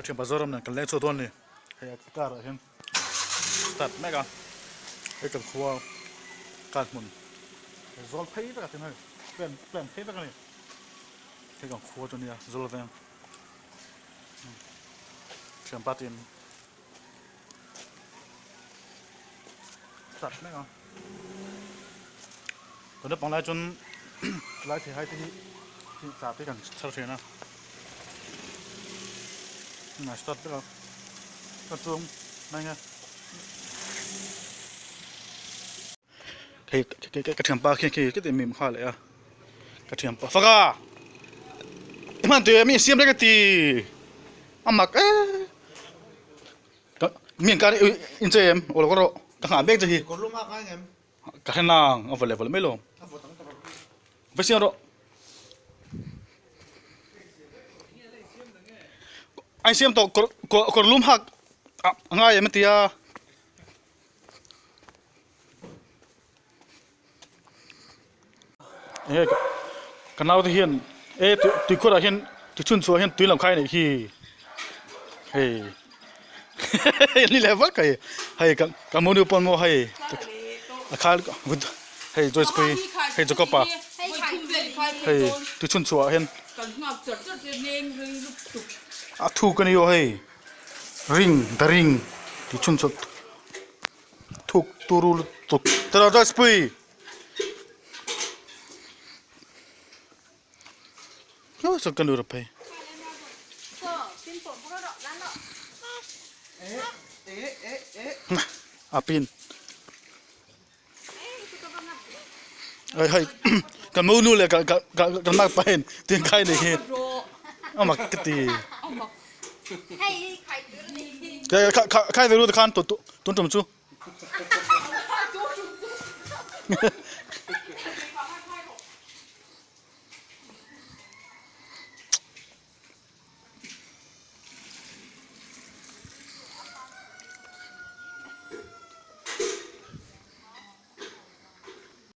Ka thianpa Zoram nen kan leng chhuak dawn a ni. Hei a car ah hian start mek a, hei kan khua car hmun hei zawl phei vek a tin hei plan plan phei vek a ni. Hei kan khua chu a nia zawl veng thianpa team start mek a. Kan naupang lai chuan lai thei hai te hi tla te kan chhar thin a ngai start vek a ka chuang mai nge hei ka thianpa khi khi khi mim kha leh a ka thianpa faka i hman tui em i siam reng a ti a mak e. Mi an kar in che em aw lo ka rawh ka nghah mek che hi ka hre nang a vawleh vawleh mai lo va siam rawh a insiam tawh kawr kawr lum hak a ngai em a tia. Enge ka nau te hian e tuikhur ah hian tuichhun chhuah hian tui lam khai a nih hi hei ni leh vak hei hei ka ka monu pawn maw hei a khal hei Joyce pui hei Jacob a hei tuichhun chhuah ah hian a thuk a ni aw hei ring the ring tuichhun chhuah. Thuk turu lutuk tiraw Joyce pui saw ka nu rawh phei a pin ai hei kan mo nu leh ka ka ka nak pa hian tin khai nei hi a mak ka ti. Khai ve ru te khan tun tum chu.